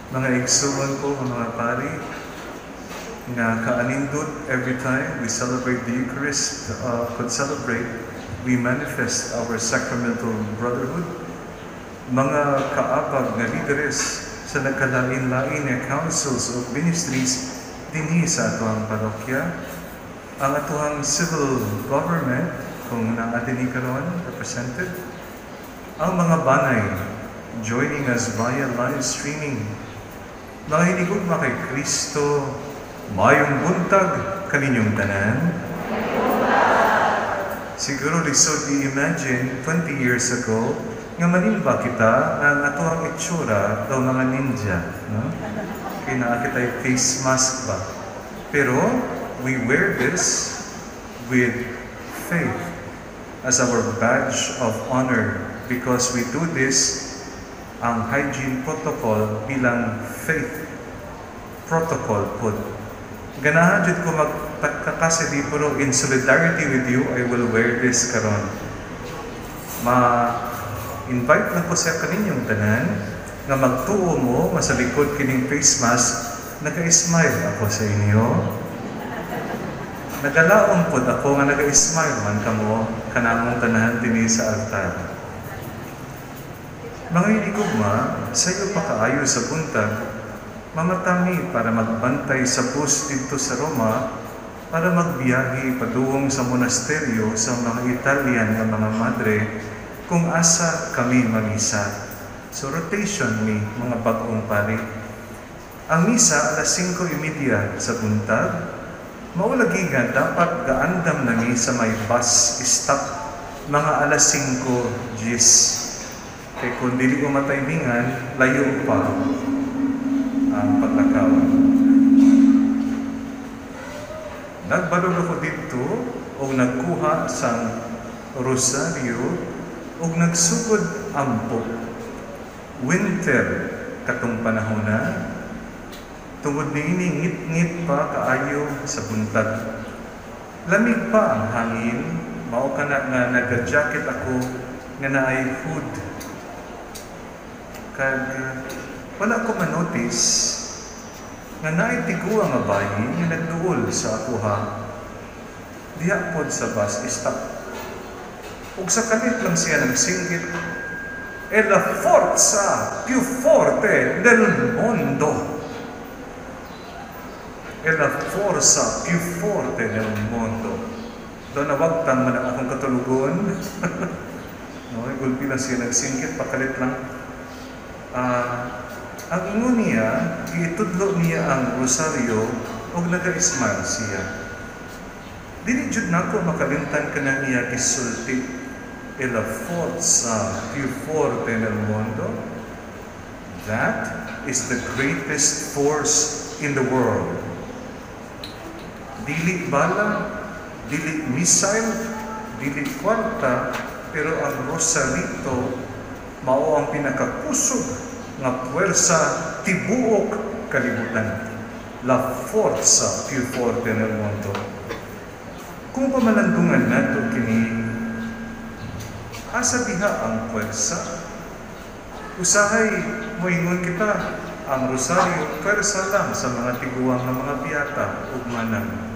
Mga igsuon ko, mga pari nga kaanindot every time we celebrate the Eucharist, could celebrate, we manifest our sacramental brotherhood. Mga kaabag nga lideres sa nagkalain-lain nga councils of ministries dinhi sa atoang parokya, ang atoang civil government kung naa dinhi karon represented, ang mga banay joining us via live streaming, Mga hinigugma kay Kristo, maayong buntag kaninyong tanan. Siguro lisod i-imagine 20 years ago nga manimba kita nga ang atoang itsura daw mga ninja, no? Kay naa kita'y face mask ba? Pero we wear this with faith as our badge of honor because we do this, ang hygiene protocol, bilang faith protocol pod. Ganahan jud ko magtakasi pero in solidarity with you, I will wear this karon. Ma-invite lang ko sa kaninyong tanan nga magtuo mo nga sa likod kining face mask, naka-smile ako sa inyo. Nagalaom pod ako nga naka-smile man kamo kanamong tanan dinhi sa altar. Mga hinigugma, sayo pa kaayo sa buntag, mamatami para magbantay sa bus didto sa Roma para magbiyahe padung sa monasteryo sa mga Italian nga mga madre kung asa kami mamisa. So rotation mi mga bag-ong pari. Ang misa alas 5:30 sa buntag, mao lagi nga dapat gaandam na mi sa may bus stop mga alas 5:10. Kay kung dili ko mataymingan, layo pa ang paglakaw. Nagbalog ako didto og nagkuha sang rosaryo og nagsugod ampo. Winter katong panahon na, tungod niini ngit-ngit pa kaayo sa buntag. Lamig pa ang hangin, mao kana nga naga-jacket ako nga naay hood. Kag wala ko manotice nga naay tiguang nga bayi nga nagduol sa akoha. Diha pod sa bus stop. Ug sa kalit lang siya nagsinggit, "E la forza più forte del mondo. E la forza più forte del mondo." Daw nawagtang man ang akong katulugon. No, gulpi lang siya nagsingkit, pakalit lang. Ang ingon niya, giitudlo niya ang rosaryo og naga-smile siya. Dili jud nako makalimtan kanang iya gisulti, "E la forza più forte nel mondo." That is the greatest force in the world. Dili bala, dili missile, dili kwarta, pero ang rosarito mao ang pinakakusog nga puwersa tibuok kalibutan. La forza più forte nel mondo. Kung pamalandungan nato kini, asa diha ang puwersa? Usahay moingon kita, ang rosaryo puwersa lang sa mga tiguang nga mga biyata ug manang.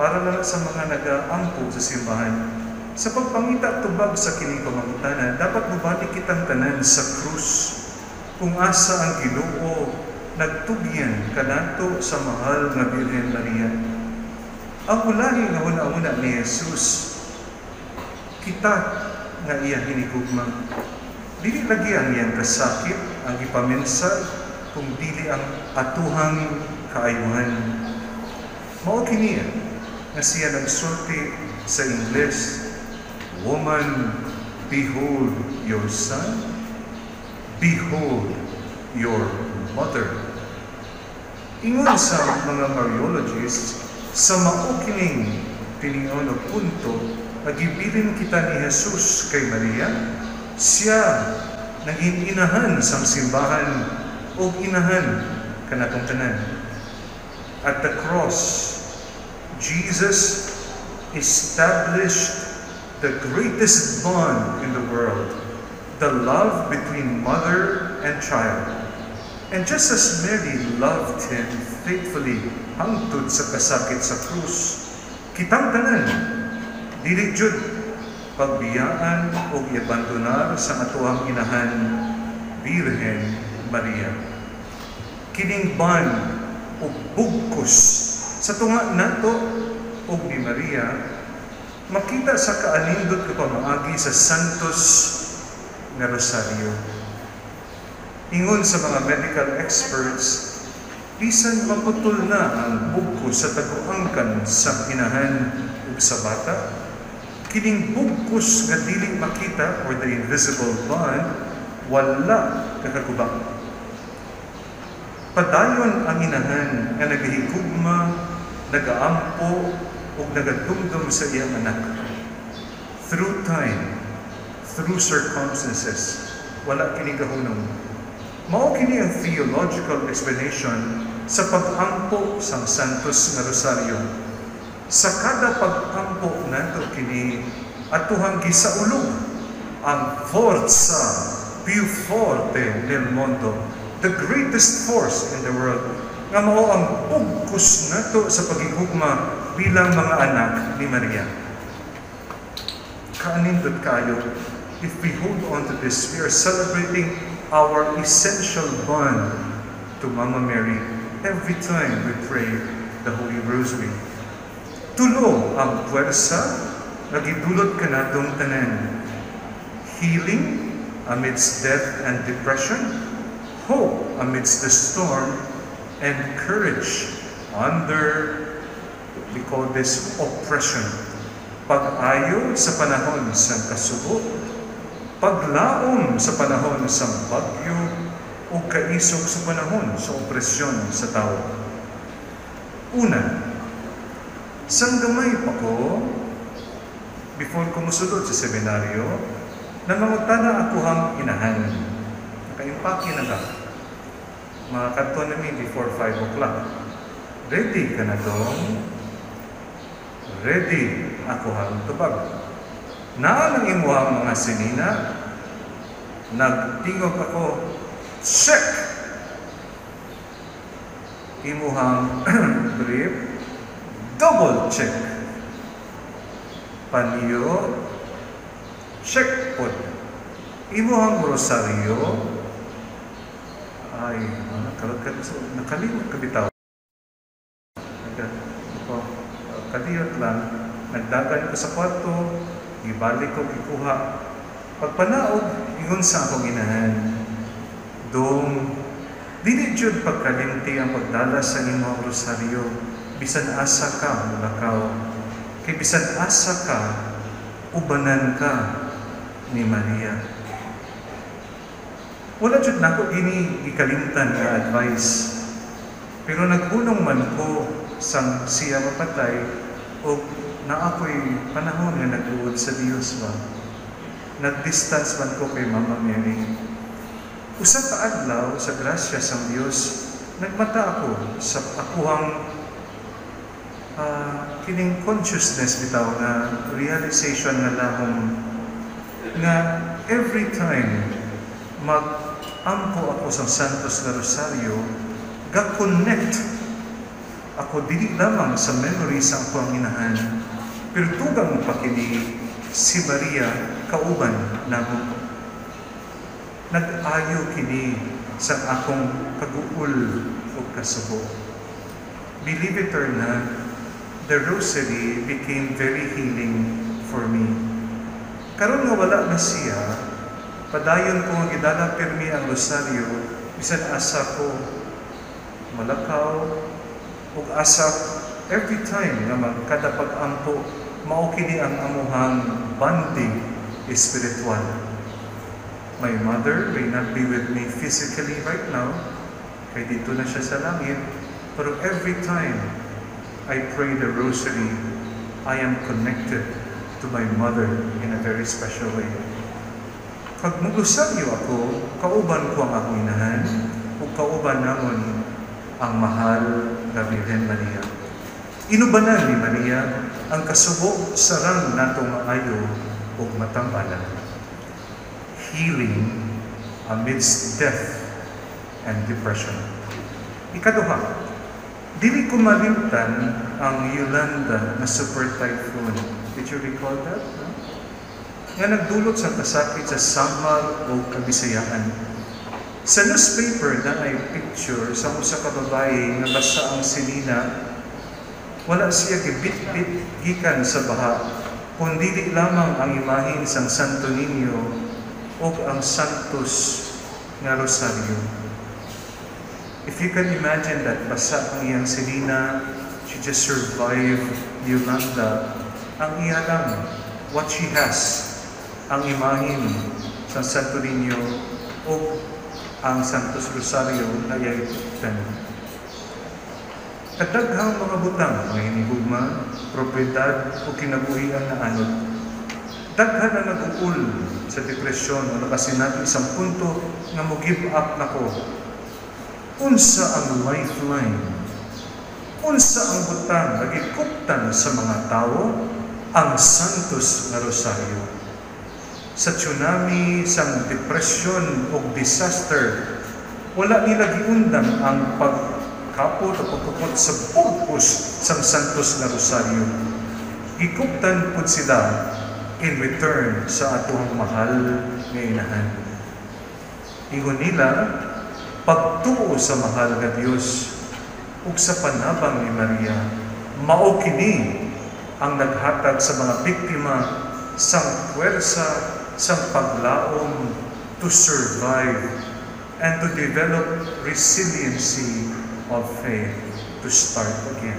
Para lang sa mga nagaampo sa simbahan. Sa pagpangita tubag sa kining pamangutana, dapat mobalik kitang tanan sa krus kung asa ang Ginoo nagtugyan kanato sa mahal nga Birhen Maria. Ang ulahi nga una-una ni Jesus, kita nga iya hinigugma. Dili lagi ang iyang kasakit ang gipaminsar, kung dili ang atuhang kaayuhan. Mao kini nga siya nagsulti sa Ingles, "Woman, behold your son, behold your mother." Ingon sa mga Mariologists, sa mao kining tiningon o punto, nagibilin kita ni Jesus kay Maria, siya naging inahan sa simbahan o inahan kanatong tanan. At the cross, Jesus established the greatest bond in the world, the love between mother and child. And just as Mary loved him faithfully hangtod sa kasakit sa krus, kitang tanan, dili jud pagbiyaan o iabandonar sa atoang inahan, Birhen Maria. Kining bond o bugkos sa tunga nato og ni Maria makita sa kaanindot nga pamaagi sa Santos nga Rosario. Ingon sa mga medical experts, bisan maputol na ang bugkos sa taguangkan sa inahan ug sa bata, kining bugkos nga dili makita or the invisible bond, wala kakaguba. Padayon ang inahan nga nagahigugma, nagaampo ug nagadumdum sa iyang anak. Through time, through circumstances, wala kini gahunong. Mao kini ang theological explanation sa pag-ampo sang Santos nga Rosario. Sa kada pag-ampo nato kini, atuhang gisaulog ang forza più forte nel mondo, the greatest force in the world, nga mao ang bugkos nato sa pagigugma bilang mga anak ni Maria. Kaanindot kayo, if we hold on to this, we are celebrating our essential bond to Mama Mary every time we pray the Holy Rosary. Tulo ang puwersa nga gidulot kanatong tanan. Healing amidst death and depression, hope amidst the storm, and courage under, we call this oppression. Pag-ayo sa panahon sa kasubo, paglaom sa panahon sa bagyo, o kaisog sa panahon sa opresyon sa tao. Una, sang gamay pa ko, before ko musulod sa seminaryo, nangangutana akoang inahan. Nakaimpake na ka. Mga kadto nami before 5 o'clock. "Ready ka na, dong?" "Ready," akoang tubag. "Naa nang imuhang mga sinina?" Nagtingog ako, "Check!" "Imuhang brief?" "Double check!" "Panyo?" "Check pod." "Imuhang rosaryo?" Ay, ano, karot ka, so, nakalimot ka bitaw. Ako, kaliyot lang, nagdagan ko sa kwarto, gibalik ko, gikuha. Pagpanaog, ingon sa akong inahan, "Dong, dili jud pagkalimti ang pagdala sa imong rosaryo, bisan asa ka mulakaw. Kay bisan asa ka, ubanan ka ni Maria." Wala jud nako gini gikalimtan nga advice. Pero naghunong man ko sang siya mapatay o naa ko'y panahon nga nagluod sa Dios ba. Nag-distance man ko kay Mama Mary. Usa ka adlaw, sa grasya sang Dios, nagmata ako sa akuhang kining consciousness bitaw nga realization nga lahom nga every time mag-ampo ako sa Santos nga Rosario, ga-connect ako dili lamang sa memory sa akong inahan, pero tugang pa kini si Maria kauban namo. Nag-ayo kini sa akong kaguol o kasubo. Believe it or not, the rosary became very healing for me. Karon nga wala na siya, padayon ko nga gidala pirmi ang rosaryo bisan asa ko malakaw ug asa. Every time nga magkada pag-ampo, mao kini ang amuhang bonding espiritual. My mother may not be with me physically right now, kay didto na siya sa langit, pero every time I pray the rosary, I am connected to my mother in a very special way. Kag mogrosaryo ako, kauban ko ang akong inahan, ug kauban namon ang mahal nga Birhen Maria. Inubanan ni Maria ang kasubo sarang natong maayo ug matambalan. Healing amidst death and depression. Ikaduha, dili ko malimtan ang Yolanda na super typhoon. Did you recall that? No? Nga nagdulot sa kasakit sa Samar o Kabisayaan. Sa newspaper naay picture sa usa ka babae nga basa ang sinina. Wala siya gibitbit gikan sa baha, kundi lamang ang imahen sang Santo Niño o ang Santos nga Rosaryo. If you can imagine that, basa ang iyang silina, she just survived Yolanda, ang iya lang, what she has, ang imahin sa Santo Niño o ang Santos Rosario na iyang ipugtan. Kadaghang mga butang, mga hinigugma, propiedad o kinabuhi ang naanod. Daghan ang nag-uul sa depresyon o nakasinati isang punto nga mo give up nako. Unsa ang lifeline? Unsa ang butang nga gikuptan sa mga tawo? Ang Santos nga Rosario. Sa tsunami, sang depresyon o disaster, wala nila giundang ang pagkapot o pagkupot sa bugkos sang Santos nga Rosario. Gikuptan pud sila in return sa atuang mahal nga inahan. Ingon nila, pagtuo sa mahal nga Dios ug sa panabang ni Maria, mao kini ang naghatag sa mga biktima sang puwersa sang paglaom to survive and to develop resiliency of faith to start again.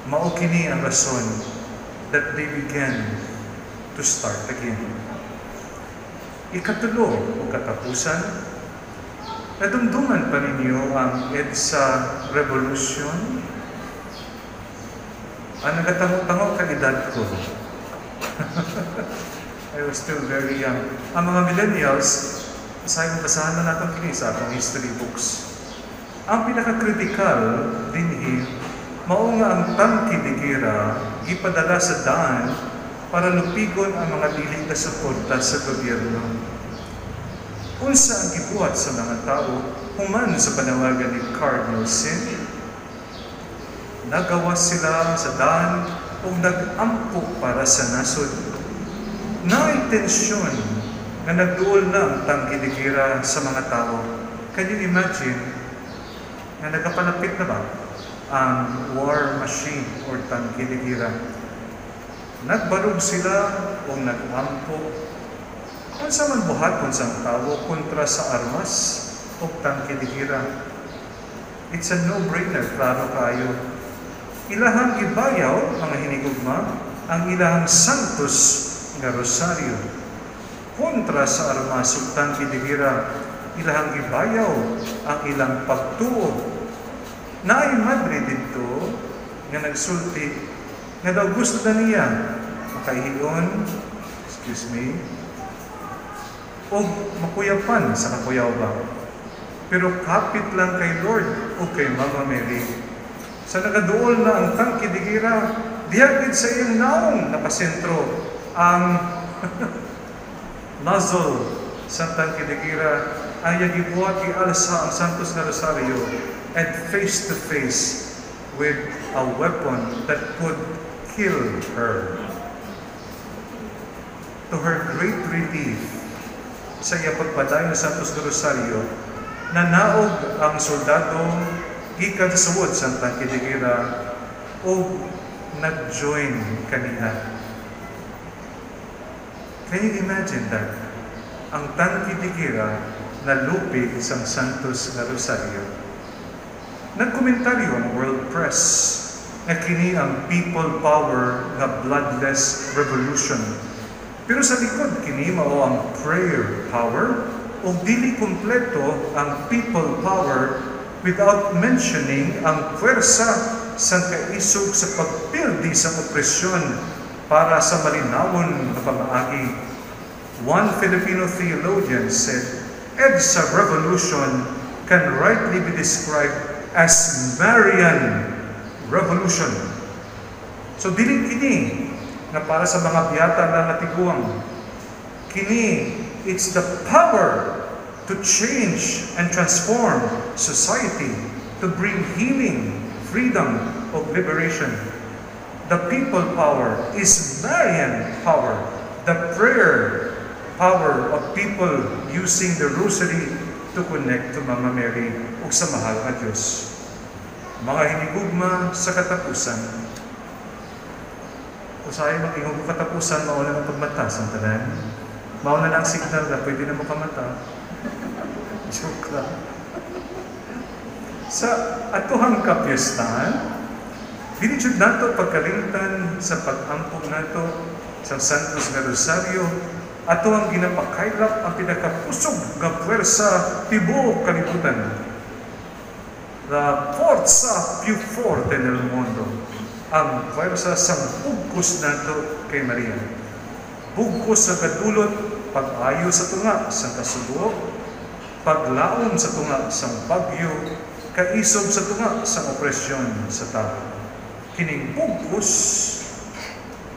Mao kini ang rason that they began to start again. Ikatulo o katapusan, nadumduman pa ninyo ang EDSA Revolution? Ang nagatango-tango ka edad ko. I was still very young. Ang mga millennials, sayang, basahan na natin kini sa atong history books. Ang pinaka-critical dinhi, mao nga ang tangke de gera gipadala sa daan para lupigon ang mga dili na suporta sa gobyerno. Unsa ang gibuhat sa mga tao human sa panawagan ni Cardinal Sin? Nagawas sila sa daan ug nag-ampo para sa nasod. Naay tensyon nga nagduol na ang tangke de gera sa mga tao. Can you imagine nga nagapalapit na ba ang war machine or tangke de gera? Nagbarog sila o nag-ampo. Unsa man buhaton sang tawo kontra sa armas o tangke de gera? It's a no-brainer, klaro kayo. Ilahang gibayaw, mga hinigugma, ang ilahang Santos nga Rosario. Kontra sa armas ug tangke de gera, ilahang gibayaw ang ilang pagtuo. Naay madre didto nga nagsulti nga daw gusto na niya makaihion, excuse me, o makuyapan sa kakuyaw ba. Pero kapit lang kay Lord o kay Mama Mary. Sa nagaduol na ang tangke de gera, diha gid sa iyang naong nakasentro ang nozzle sa tangke de gera, ang iyang gibuhat, gialsa ang Santos nga Rosario and face to face with a weapon that could kill her. To her great relief, sa iyang pagpadayon sa Santos nga Rosario, nanaog ang soldado gikan sa suwod sa tangke de gera o nag-join kanila. Can you imagine that? Ang tangke de gera nalupig sa Santos nga Rosario. Nagkomentaryo ang world press nga kini ang people power nga bloodless revolution. Pero sa likod kini mao ang prayer power, ug dili kumpleto ang people power without mentioning ang puwersa sang kaisog sa pagpildi sa opresyon para sa malinawon nga pamaagi. One Filipino theologian said, "EDSA revolution can rightly be described as Marian revolution." So dili kini nga para sa mga biyata lang nga tiguang. Kini, it's the power to change and transform society, to bring healing, freedom, of liberation. The people power is Marian power, the prayer power of people using the rosary to connect to Mama Mary ug sa mahal nga Dios. Mga hinigugma, sa katapusan, usahay mag-ingon ko katapusan, mauna ang pagmata sa tanan. Mauna na ang signal na pwede na mo kamata. Joke lang. Sa atuhang kapiestahan, dili jud nato pagkalimtan sa pag-ampo nato sa Santos nga Rosario, ato ang ginapakaylap ang pinakakusog nga puwersa tibuok kalibutan. La forza più forte nel mondo. Ang puwersa sang bugkos nato kay Maria. Bugkos sa kadulot pag-ayo sa tunga sang kasubo, paglaom sa tunga sang bagyo, kaisog sa tunga sang opresyon sa tao. Kining bugkos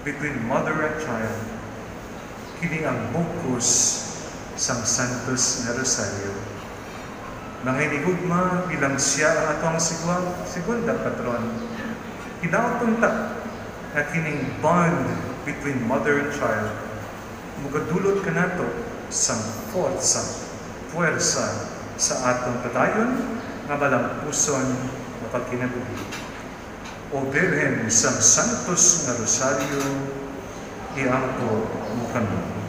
between mother and child, kini ang bugkos sang Santos nga Rosario. Mga hinigugma, bilang siya ang atong segunda patron, hinaot ta nga kining bond between mother and child mugadulot kanato sang forza, puwersa sa atong padayon nga malampuson nga pagkinabuhi. O Birhen sang Santos nga Rosario, iampo mo kami.